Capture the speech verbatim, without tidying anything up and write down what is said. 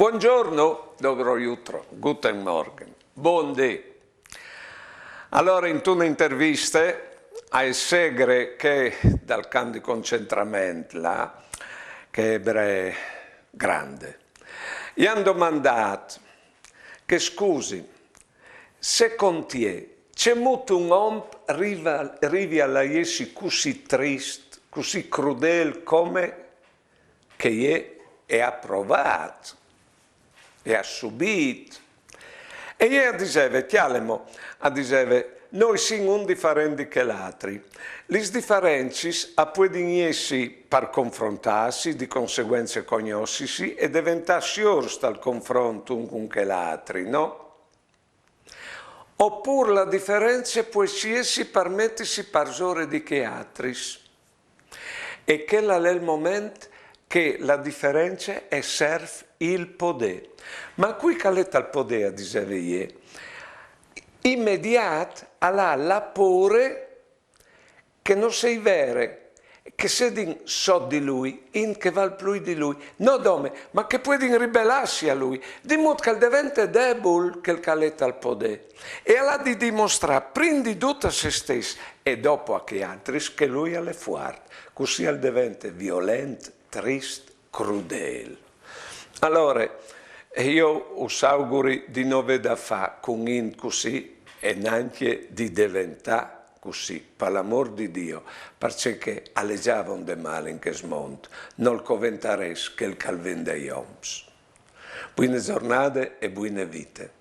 Buongiorno, dobro jutro, guten Morgen, buon dì. Alore, intune interviste a e segre che dal camp di concentrament là, che e bre grande, i àn domandât che, scusi, secont jê, cemût un om rivi a, rivi a laiêsi cussì trist, cussì crudêl come che jê e à provât, e à subît. E jê a diseve, cjalemo, a diseve, noi sin un diferent di chel altri. Lis diferencis a puedin jessi par confrontâsi, di conseguence cognossisi e deventâ siôrs dal confront un cun chel altri, no? Opûr la diference pues jessi par metisi parsore di chei altris. E chel al è il moment che la diference e serf il podê. Ma cui che al è tal podê, a diseve jê, imediât al à la pôre che no sei vere, che sedin sot di lui, int che vâl plui di lui, no dome, ma che puedin ribelâsi a lui, di mût che al devente debul chel che al è tal podê. E al à di dimostrâ prin di dut a se stes e dopo a chei altris che lui al è fuart, cussì al devente violent, trist, crudêl. Alore, jo us auguri di no vê da fâ cun int cussì e nancje di deventâ cussì, par l'amôr di Diu, parcè che al è za von de mâl in chest mont, nol coventarès chel che al ven dai oms. Buine zornade e buine vite.